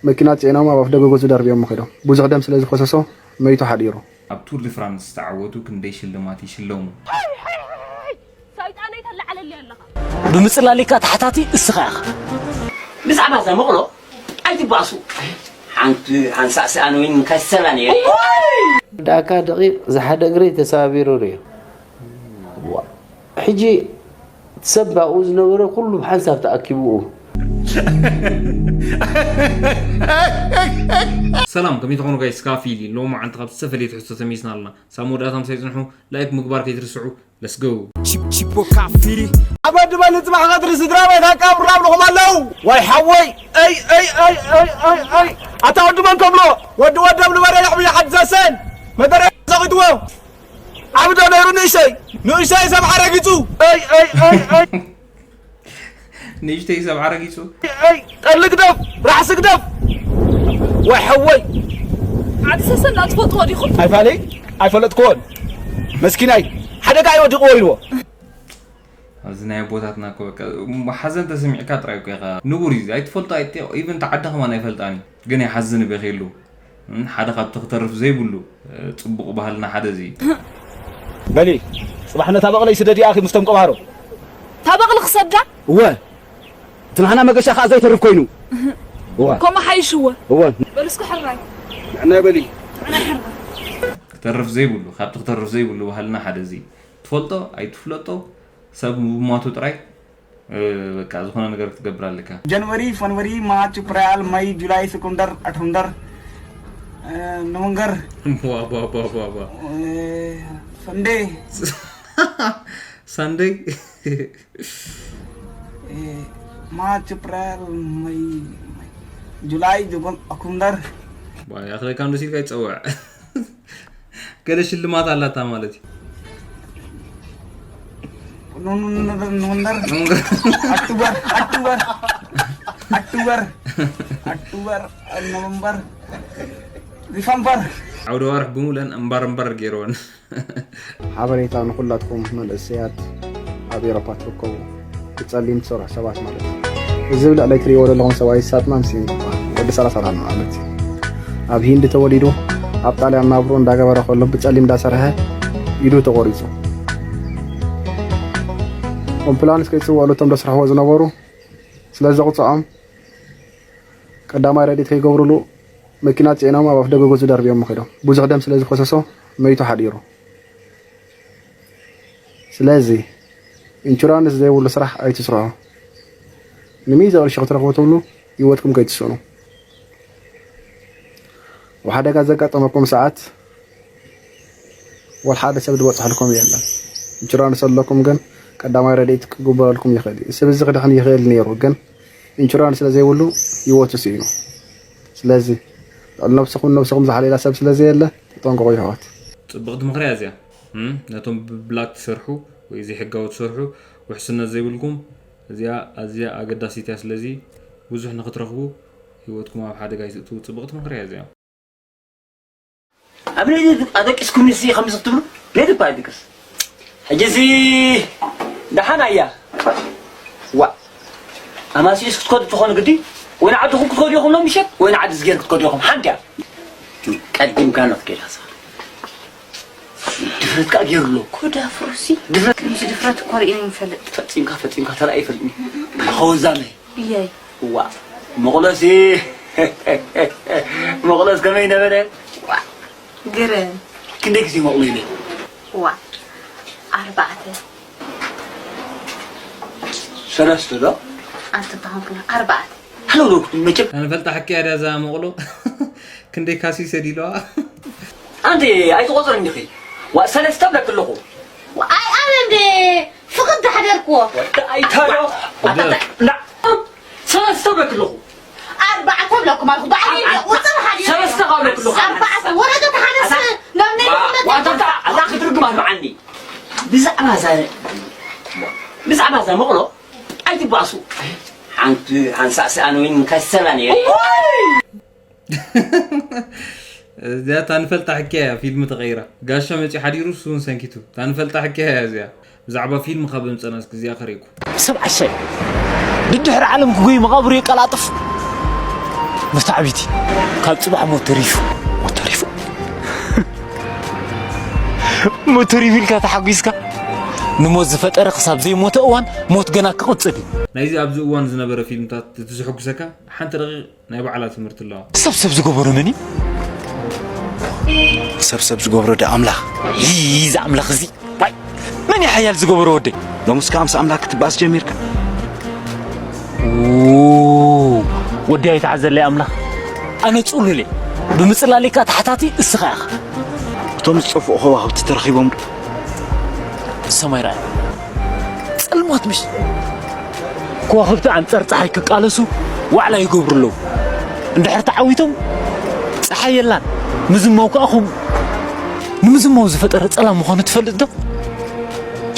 መኪና ጽዒኖም ኣብ ኣፍደገ ገዝኡ ደርብዮሞ ከይዶም። ብዙሕ ደም ስለ ዝፈሰሶ መይቱ ሓዲሩ። ኣብ ቱር ድ ፍራንስ ዝተዓወቱ ክንደይ ሽልማት ይሽለሙ? ሰይጣነይ ተለዓለለይ ኣለኻ። ብምጽላሊካ ተሓታቲ እስኻ ኢኻ። ብዛዕባ እዛ መቕሎ ኣይትባእሱ። ሓንቲ ሓንሳእ ሰኣን ወይን ከሰላ ነይረ። ዳካ ደቂቕ ዝሓደ እግረይ ተሰባቢሩ ነይሩ። ሕጂ እቲ ሰብ ኣብኡ ዝነበረ ኩሉ ብሓንሳብ ተኣኪቡ። ሰላም ከመይ ትኾኑ ጋይስ? ካፊሊ ሎማዓንቲ ካብ ዝተፈለየ ትሕዝቶ ተመይስና ኣለና። ሳብ መወዳእታ ምሳይ ጽንሑ፣ ላይክ ምግባር ከይትርስዑ። Let's go። Chip Chipo Kafiri. ኣብ ኣድመ ንጽባሕ ቐትሪ ስድራ ቤት ኣቃብራ ኣብልኹም ኣለዉ። ዋይ ሓወይ፣ ኣይ ኣይ ኣይ ኣይ ኣይ ኣይ ኣታ ወዲ መን ከብሎ ወዲ ወደብ ንበረ የዕብዮ ሓድሰሰን መደረ ዘቒጥዎ ዓብዶ ነይሩ ንእሽተይ ንእሽተይ ሰብ ሓረጊጹ ኣይ ኣይ ኣይ ኣይ ንእሽተይ ሰብ ሓረጊጹ ኣይ ጠሊ ግደፍ ራሕሲ ግደፍ ዋይ ሓወይ ዓዲ ሰሰን ዳ ትፈልጥዎ ዲኹም? ኣይፋለይ ኣይፈለጥክዎን መስኪናይ ሓደጋ እዩ ወዲቕዎ ኢልዎ ኣብዚ ናይ ኣቦታትና እኮ በቃ እሞ ሓዘን ተሰሚዕካ ጥራይ እኮ ኢኻ ንቡር እዩ ኣይትፈልጦ ኣይትጠይቆ ኢቭን ተዓዲ ከማን ኣይፈልጣን እዩ ግን ይሓዝን በኺሉ እም፣ ሓደ ካብቲ ክተርፍ ዘይብሉ እ፣ ጽቡቕ ባህልና ሓደ እዚ እዩ በሊ ጽባሕ ነታ በቕለይ ስደዲ ኣኺ ምስቶም ቀባሮ ታበቕሊ ክሰዳ እወ እቲ ናህና መገሻ ከዓ ዘይተርፍ ኮይኑ እወ ኮማ ሓይሽዎ እወ በልስኩ ሕራይ ንዕናይ በሊ ክተርፍ ዘይብሉ ካብቲ ክተርፍ ዘይብሉ ባህልና ሓደ እዚ ትፈልጦ ኣይትፍለጦ ሰብ ምብማቱ ጥራይ እ፣ በቃ ዝኾነ ነገር ክትገብር ኣለካ። January, February, March, April, May, July, September, October, November, ዋ ዋ ዋ ዋ ዋ። Sunday, Sunday March, April, May, July, October. ዋ ያኽለካ እንዶ ሲልካ ይጸውዕ። ገለ ሽልማት ኣላታ ማለት እዩ። October, October, October, October, November, December. ዓውደ ዋርሕ ብሙለን እምባር እምባር ገይረወን። ሓበሬታ ንኹላትኩም መንእሰያት ኣብ ኤሮፓ ትርከቡ ብጸሊም ትሰርሑ ሰባት ማለት እዩ። እዚ ብልዕለይ ትሪእዎ ዘለኹም ሰብኣይ ሳጥናን ስዩም ይበሃል። ወዲ ሰላሳ ዓመት ማለት እዩ። ኣብ ሂንዲ ተወሊዱ ኣብ ጣልያን ናብሩ እንዳገበረ ከሎ ብጸሊም እንዳሰርሐ ኢዱ ተቖሪጹ። ኮምፕላንስ ከይጽውዕሉ እቶም ደስርሕዎ ዝነበሩ ስለ ዘቑጽዖም ቀዳማይ ረድኤት ከይገብሩሉ መኪና ጽዒኖም ኣብ ኣፍደገ ገዝኡ ደርብዮም ከይዶም። ብዙሕ ደም ስለ ዝፈሰሶ መይቱ ሓዲሩ። ስለዚ ኢንሹራንስ ዘይብሉ ስራሕ ኣይትስርሑ። ንሚእቲ ቅርሺ ክትረኽቡ ትብሉ ህይወትኩም ከይትስእኑ። ኣብ ሓደጋ ዘጋጠመኩም ሰዓት ወላ ሓደ ሰብ ዝበፅሐልኩም የለን። ኢንሹራንስ ኣለኩም ግን ቀዳማይ ረድኤት ክግበረልኩም ይኽእል እዩ። እዚ ሰብ እዚ ክድሕን ይኽእል ነይሩ ግን ኢንሹራንስ ስለዘይብሉ ህይወቱ ስኢኑ። ስለዚ ልዕሊ ነብስኹም ነብስኹም ዝሓልየላ ሰብ ስለዘየለ ተጠንቀቑ የሕዋት። ጽብቕቲ ምኽሪ እያ እዚኣ። እም፣ ነቶም ብብላክ ትሰርሑ ወይ ዘይሕጋዊ ትሰርሑ ውሕስነት ዘይብልኩም እዚኣ ኣዝያ ኣገዳሲት እያ። ስለዚ ብዙሕ ንኽትረኽቡ ህይወትኩም ኣብ ሓደጋ ኣይትእትዉ። ጽብቕቲ ምኽሪ እያ እዚኣ። ኣብ ነዚ ኣደቂስኩምኒ ሲ ከምዚ ክትብሉ ነዚ እኳ ኣይድቅስ ሕጂ ሲ ደሓን ኣያ ዋ ኣማሲዩስ ክትከዱ ትኾኑ ግዲ ወይ ንዓድኹም ክትከዱ ኢኹም ሎም ምሸት ወይ ንዓዲ ዝጌር ክትከዱ ኢኹም ሓንቲ እያ ቀዲምካ ኖት ጌዳሳ ድፍረት ከዓ ገይሩ ኣሎ ኮዳ ፍሩሲ ድፍረት ከምዚ ድፍረት እኮ ርኢነ ይፈልጥ ፈፂምካ ፈፂምካ ተረኣ ይፈልጥኒ ኸወዛመ እየይ ዋ መቕሎሲ መቕሎስ ከመይ ነበረ ግርም ክንደይ ግዜ መቕሎ ኢለ ዋ ኣርባዕተ ሰለስተ ዶ ኣንተ ተኾንኩ ኣርባዕተ ሃለው ዶ ክትብል መቸም ኣነ ፈልጣ ሕክያ ድያ እዛ መቕሎ ክንደይ ካሲ ሰዲለዋ ኣንቲ ኣይትቆፅርን ዲኺ ዋ ሰለስተ ብለክ ኣለኹ ኣይ ኣነ እንደ ፍቕድ ተሓደርክዎ ኣይታሎ ሰለስተ ብለክ ኣለኹ ኣርባዕተ ብለኩም ኣለኹ ባዕለይ ቁፅር ሓዲረ ሰለስተ ካብ ብለክ ኣለኹ ኣርባዕተ ወረቀት ሓደ ሰብ ናብ ናይ ክትርግም ኣርባዓኒ ብዛዕባ እዛ ብዛዕባ እዛ መቕሎ ኣይትባእሱ ሓንቲ ሓንሳእ ሰኣን ወይን ከሰላ ነይረ እዚኣ ታንፈልጣ ሕክያ እያ ፊልም ተቐይራ ጋሻ መፂ ሓዲሩ እሱ እውን ሰንኪቱ ታንፈልጣ ሕክያ እያ እዚኣ ብዛዕባ ፊልም ካብ ዘምፀና እስኪ እዚኣ ከርእየኩም ሰብ ዓሻይ ድድሕሪ ዓለም ክጉይ መቓብሩ የቀላጥፍ መታዕቢቲ ካብ ጽባሕ ሞት ተሪፉ፣ ሞት ተሪፉ፣ ሞት ተሪፉ ኢልካ ተሓጒስካ፣ ንሞት ዝፈጠረ ክሳብ ዘይሞተ እዋን ሞት ገና ክቕጽል እዩ። ናይዚ ኣብዚ እዋን ዝነበረ ፊልምታት እቲ ዝሕጉሰካ ሓንቲ ደቂቕ ናይ ባዕላ ትምህርቲ ኣለዋ። ሰብ ሰብ ዝገበሮ መን እዩ? ሰብ ሰብ ዝገብሮ ደ ኣምላኽ። ይይ፣ እዚ ኣምላኽ እዚ። ዋይ፣ መን እዩ ሓያል ዝገበሮ ወደይ? ሎምስ ከኣ ምስ ኣምላኽ ክትበኣስ ጀሚርካ? ኡ፣ ወዲ ኣይተዓዘለይ ኣምላኽ። ኣነ ጽሉል እየ። ብምጽላለይ ከኣ ተሓታቲ እስኻ ኢኻ። እቶም ዝጠፍኡ ከዋኽብቲ ተረኺቦም ዶ? ሰማይ ረኣዩ። ጸልማት ምሽ? ከዋኽብቲ ኣንጻር ጸሓይ ክቃለሱ ዋዕላ ይገብሩ ኣለዉ። እንድሕር ተዓዊቶም፣ ጸሓይ የላን። ምዝማው ከኣ ኸምኡ። ንምዝማው ዝፈጠረ ጸላም ምዃኑ ትፈልጥ ዶ?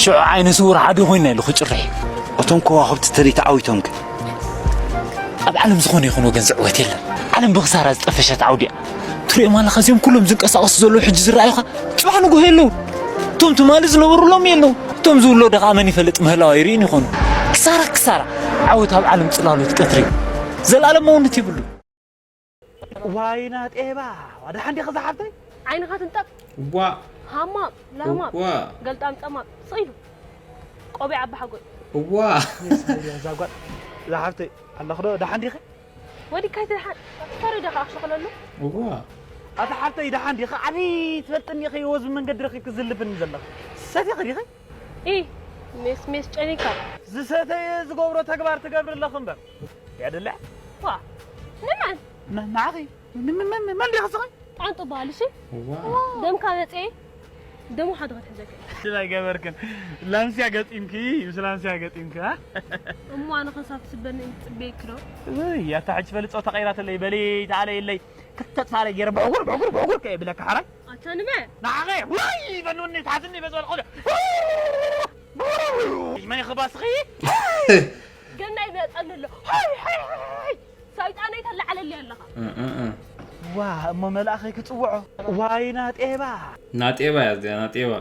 ሽዑ ዓይነ ስውር ሓደ ኮይንና ኢሉ ክጭርሕ እዩ። እቶም ከዋኽብቲ ተደይ ተዓዊቶም ግን? ኣብ ዓለም ዝኾነ ይኹን ወገን ዝዕወት የለን። ዓለም ብኽሳራ ዝጠፈሸት ዓውዲ እያ። ትሪኦም ኣለኻ፣ እዚኦም ኩሎም ዝንቀሳቐሱ ዘለዉ ሕጂ ዝረኣዩኻ፣ ጽባሕ ንግሆ የለዉ። እቶም ትማሊ ዝነበሩ ሎሚ የለዉ። እቶም ዝውለዱ ኸኣ መን ይፈልጥ፣ ምህላው ኣይርእን ይኾኑ። ክሳራ፣ ክሳራ። ዓወት ኣብ ዓለም ጽላሎት ቀትሪ። ዘልኣለማውነት የብሉ። ዋይና ጤባ፣ ዋዳ ሓንዲ ኸዛ ሓፍተይ? ዓይንኻ ትንጠብ። እዋ፣ ሃማም፣ ላማም፣ እዋ። ገልጣም ጸማም፣ ስቕ ኢሉ። ቆቢዕ ኣባሓጎይ። እዋ። እዛ ጓል፣ እዛ ሓፍተይ፣ ኣለኽዶ፣ ደሓን ዲኺ? ወዲካ ኣይትድሓን፣ ፈሪደ ከኣ ክሸኽለሉ። እዋ። ኣታ ሓፍተይ፣ ደሓን ዲኺ? ዓብዪ ትፈልጥኒ ኢኺ፣ ወዝ መንገዲ ረኺብኪ ዝልብኒ ዘለኺ። ሰቲኺ ዲኺ? ኢ፣ ሜስ ሜስ ጨኒካ። ዝሰተየ ዝገብሮ ተግባር ትገብሪ ኣለኺ እምበር። ያደልዕ? ዋ፣ ንመን? ን-፣ ንዓኺ። ን-፣ ን-፣ ን-፣ መን ዲኺ ስኺ? ጣንጡ በሃል፣ እሺ? እዋ። ደምካ መጽኤ፣ ደሙ ሓደ ክትሕዘካ። ድላይ ገበርክን። ላንስያ ገጢምኪ፣ ምስ ላንስያ ገጢምኪ፣ አ? እሞ ኣነ ከሳብ ትስበኒ ትጽበየኪ ዶ? እይ፣ ኣታ ሕጂ ፈልጾ ተቐይራትለይ፣ በሊ ተኣለይለይ። ክልተ ጻለ ገይረ ብዕጉር፣ ብዕጉር፣ ብዕጉር ከየብለካ ሓራይ። ኣታ ንመ? ንዓኸ፣ ውይ፣ በሉኒ፣ ትሓዝኒ በዝበለ ቆልዑ። መን ኢኺ ባስኺ? ገና ይመጸኒ ኣሎ። ሃይ፣ ሃይ፣ ሃይ፣ ሃይ። ሰይጣነይ ተለዓለሊ ኣለኻ። እ፣ እ፣ እ። ዋ፣ እሞ መልኣኸይ ክጽውዖ። ዋይ ናጤባ። ናጤባ እያ እዚኣ፣ ናጤባ።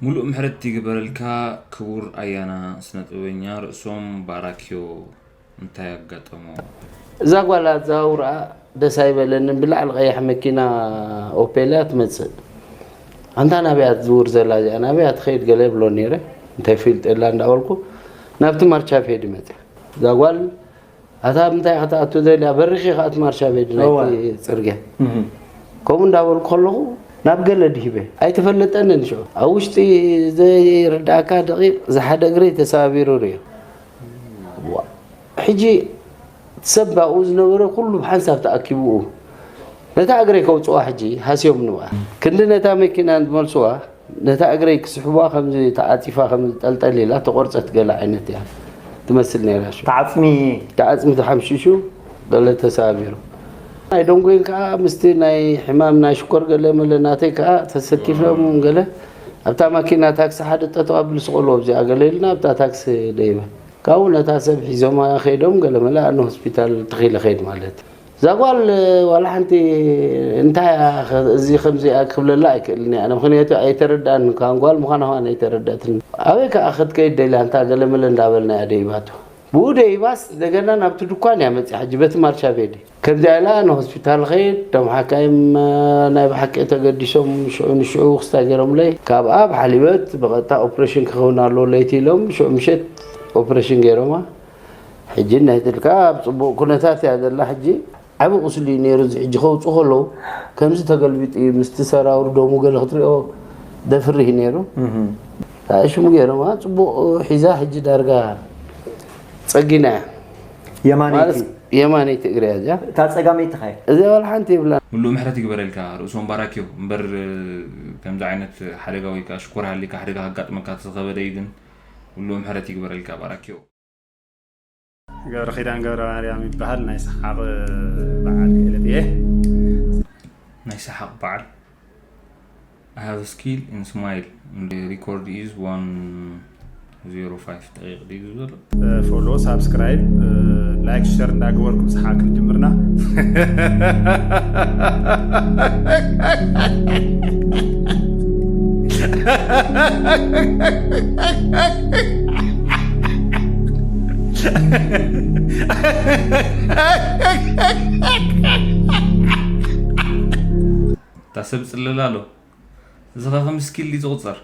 ሙሉእ ምሕረት ይግበረልካ ክቡር ኣያና ስነ ጥበበኛ ርእሶም ባራክዮ። እንታይ ኣጋጠሞ? እዛ ጓል ኣዛውርኣ ደስ ኣይበለንን። ብላዕሊ ቀያሕ መኪና ኦፔል እያ ትመጽእ። ኣንታ ናበይ እያ ትዝውር ዘላ እዚኣ? ናበይ እያ ትኸይድ? ገለ እብሎ ነይረ። እንታይ ፊልጥ የላ እንዳበልኩ ናብቲ ማርቻ ፌድ መጽያ። እዛ ጓል ኣታ ምንታይ ክትኣቱ ደልያ? በሪኺ ከኣ እቲ ማርሻ ቤድ ናይቲ እወ። ጽርግያ። እህ። ከምኡ እንዳበልኩ ከለኹ ናብ ገለ ድሂበ። ኣይተፈለጠንን ሽዑ። ኣብ ውሽጢ ዘይርድኣካ ደቂቕ ዝሓደ እግረይ ተሰባቢሩ ርእዮ። ዋ። ሕጂ ሰብ ኣብኡ ዝነበረ ኩሉ ብሓንሳብ ተኣኪቡ። ነታ እግረይ ከውጽዋ ሕጂ ሃስዮም ንዋ። ክንዲ ነታ መኪና ዝመልስዋ ነታ እግረይ ክስሕቡዋ ከምዚ ተዓጺፋ ከምዚ ጠልጠል ኢላ ተቖርጸት ገለ ዓይነት እያ ትመስል ነይራ። ሽዑ ተዓጽሚ ተዓጽሚ ተሓምሺሹ ገለ ተሳቢሩ። ናይ ደንጎይን ከኣ ምስቲ ናይ ሕማም ናይ ሽኮር ገለ መለ ናተይ ከኣ ተሰኪፎም ገለ ኣብታ ማኪና ታክሲ ሓደ ጠጠው ኣብል ስቆሉ ኣብዚኣ ገለ ኢልና ኣብታ ታክሲ ደይበ። ካብኡ ነታ ሰብ ሒዞማ ከይዶም ገለ መለ ኣነ ሆስፒታል ተኺለ ከይድ ማለት። እዛ ጓል ዋላ ሓንቲ እንታይ እያ ኸ-፣ እዚ ከምዚ እያ ክብለላ ኣይክእልን እየ። ኣነ ምኽንያቱ ኣይተረድኣን፣ ካን ጓል ምዃና ኸኣ ኣይተረድኣትን። ኣበይ ከኣ ክትከይድ ደልያ እንታ ገለ መለ እንዳበልና እያ ደይባቶ። ብኡ ደይባስ እንደገና ናብቲ ድኳን እያ መጽያ ሕጂ በቲ ማርቻ ቤዲ። ከምዚኣ ኢላ ንሆስፒታል ኸይድ፣ እቶም ሓካይም ናይ ብሓቂ ተገዲሶም ሽዑ ንሽዑ ክስታይ ገይሮምለይ። ካብኣ ብሓሊበት ብቐጥታ ኦፕሬሽን ክኸውን ኣለዎ ለይቲ ኢሎም ሽዑ ምሸት ኦፕሬሽን ገይሮማ። ሕጂ ናይ ትልካ ኣብ ጽቡቕ ኩነታት እያ ዘላ። ሕጂ ዓቢ ቁስሊ እዩ ነይሩ። እዚ ሕጂ ከውጽኡ ከለዉ ከምዚ ተገልቢጡ እዩ። ምስቲ ሰራውር ደሙ ገለ ክትሪኦ ደፍርህ እዩ ነይሩ። እህ። ሽሙ ገይሮማ ጽቡቕ ሒዛ ሕጂ ዳርጋ ጸጊና እያ። የማነይቲ። ማለት የማነይቲ እግሪ እያ እዚኣ። እታ ጸጋመይቲ ኸ? እዚኣ ዋላ ሓንቲ የብላን። ሙሉእ ምሕረት ይግበረልካ ርእሶም ባራክዮ። እምበር ከምዚ ዓይነት ሓደጋ ወይ ከኣ ሽኮር ሃሊካ ሓደጋ ከጋጥመካ ተዝኸበደ እዩ ግን ሙሉእ ምሕረት ይግበረልካ ባራክዮ። ገብረ ኪዳን ገብረ ማርያም ይበሃል። ናይ ሰሓቕ በዓል ክእለት እየ። ናይ ሰሓቕ በዓል። I have a skill in smile. The record is one zero five ደቂቕ ድዩ ዝብል ዘሎ? ፎሎ፣ ሳብስክራይብ፣ ላይክ፣ ሸር እንዳገበርኩም ሰሓቕ ክንጅምርና። እታ ሰብ ጽልል ኣሎ። እዚ ኸ ከም ስኪል ድዩ ዝቑጸር?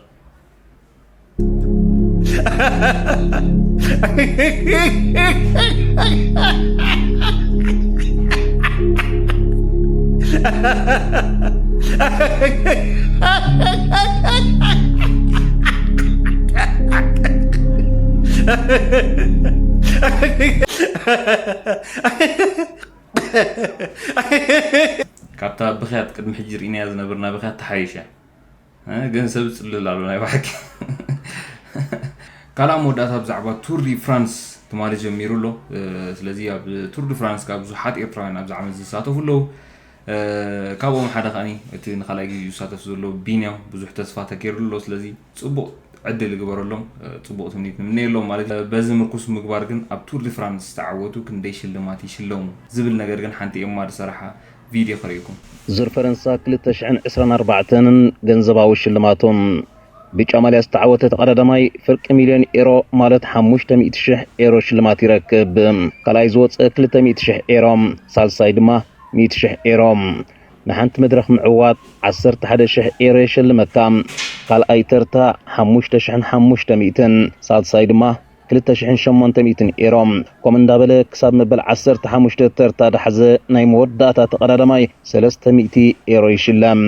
ካብታ ብኽያት ቅድሚ ሕጂ ርኢናያ ዝነበርና ብኽያት ተሓይሽ እያ። እ፣ ግን ሰብ ጽልል ኣሎ ናይ ባሕኪ። ካልኣ መወዳእታ ብዛዕባ ቱር ዲ ፍራንስ ትማሊ ጀሚሩ ኣሎ። እ፣ ስለዚ ኣብ ቱር ዲ ፍራንስ ካብ ብዙሓት ኤርትራውያን ኣብዚ ዓመት ዝሳተፉ ኣለዉ። እ፣ ካብኦም ሓደ ከኣኒ እቲ ንኻልኣይ ግዜ ዝሳተፍ ዘሎ ቢንያም ብዙሕ ተስፋ ተገይሩሉ ኣሎ። ስለዚ ጽቡቕ ዕድል ይግበረሎም፣ እ፣ ጽቡቕ ትምኒት ንምነየሎም ማለት እዩ። በዚ ምርኩስ ምግባር ግን ኣብ ቱር ዲ ፍራንስ ዝተዓወቱ ክንደይ ሽልማት ይሽለሙ ዝብል ነገር ግን ሓንቲ ኤማ ዝሰረሓ ቪድዮ ከርእየኩም። ዙር ፈረንሳ ክልተ ሽሕን ዕስራን ኣርባዕተን ገንዘባዊ ሽልማቶም። ብጫ ማልያ ዝተዓወተ ተቐዳዳማይ ፍርቂ ሚልዮን ኤሮ ማለት ሓሙሽተ ሚእቲ ሽሕ ኤሮ ሽልማት ይረክብ። ካልኣይ ዝወፀ ክልተ ሚእቲ ሽሕ ኤሮ፣ ሳልሳይ ድማ ሚእቲ ሽሕ ኤሮ። ንሓንቲ መድረኽ ምዕዋት ዓሰርተ ሓደ ሽሕ ኤሮ የሸልመካ። ካልኣይ ተርታ ሓሙሽተ ሽሕን ሓሙሽተ ሚእትን፣ ሳልሳይ ድማ ክልተ ሽሕን ሸሞንተ ሚእትን ኤሮ። ከምኡ እንዳበለ ክሳብ መበል ዓሰርተ ሓሙሽተ ተርታ ዝሓዘ ናይ መወዳእታ ተቐዳዳማይ ሰለስተ ሚእቲ ኤሮ ይሽለም።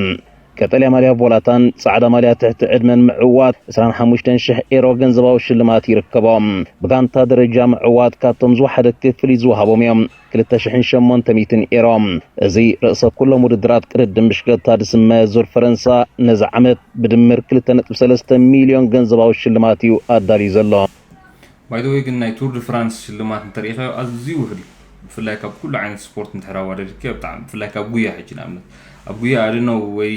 ቀጠልያ ማልያ ቮላታን ጻዕዳ ማልያ ትሕቲ ዕድመን ምዕዋት ዕስራን ሓሙሽተን ሽሕ ኤሮ ገንዘባዊ ሽልማት ይርከቦም። ብጋንታ ደረጃ ምዕዋት ካብቶም ዝወሓደ ክፍሊት ዝወሃቦም እዮም፣ ክልተ ሽሕን ሸሞንተ ሚእትን ኤሮ። እዚ ርእሰ ኩሎም ውድድራት ቅድድም ብሽክለታ ዝስመ ዙር ፈረንሳ ነዚ ዓመት ብድምር ክልተ ነጥቢ ሰለስተ ሚልዮን ገንዘባዊ ሽልማት እዩ ኣዳልዩ ዘሎ። ባይ ዘ ወይ ግን ናይ ቱር ዲ ፍራንስ ሽልማት እንተሪኢኻዮ ኣዝዩ ውሑድ እዩ። ብፍላይ ካብ ኩሉ ዓይነት ስፖርት እንድሕር ኣዋዳዲርካዮ ብጣዕሚ፣ ብፍላይ ካብ ጉያ ሕጂ ንኣብነት ኣብ ጉያ ኣድኖ ወይ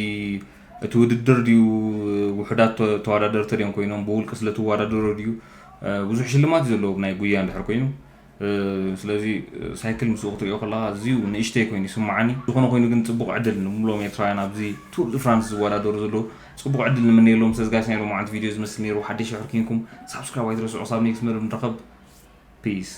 እቲ ውድድር ድዩ ውሑዳት ተ-፣ ተወዳደርቲ ድዮም ኮይኖም ብውልቂ ስለ ትወዳደሩ ድዩ፣ እ፣ ብዙሕ ሽልማት እዩ ዘለዎ ናይ ጉያ እንድሕር ኮይኑ። እ፣ ስለዚ፣ እ፣ ሳይክል ምስኡ ክትሪኦ ከለኻ ኣዝዩ ንእሽተይ ኮይኑ ይስምዓኒ። ዝኾነ ኮይኑ ግን ጽቡቕ ዕድል ንብሎም ኤርትራውያን ኣብዚ ቱር ዲ ፍራንስ ዝወዳደሩ ዘለዉ ጽቡቕ ዕድል ንምነየሎም። ስለዚ ጋይስ ናይ ሎማዓንቲ ቪድዮ ዝመስል ነይሩ። ሓደሽ ሕር ኪንኩም ሳብስክራይብ ኣይትረስዑ። ክሳብ ኔክስት መደብ ንራኸብ። ፒስ።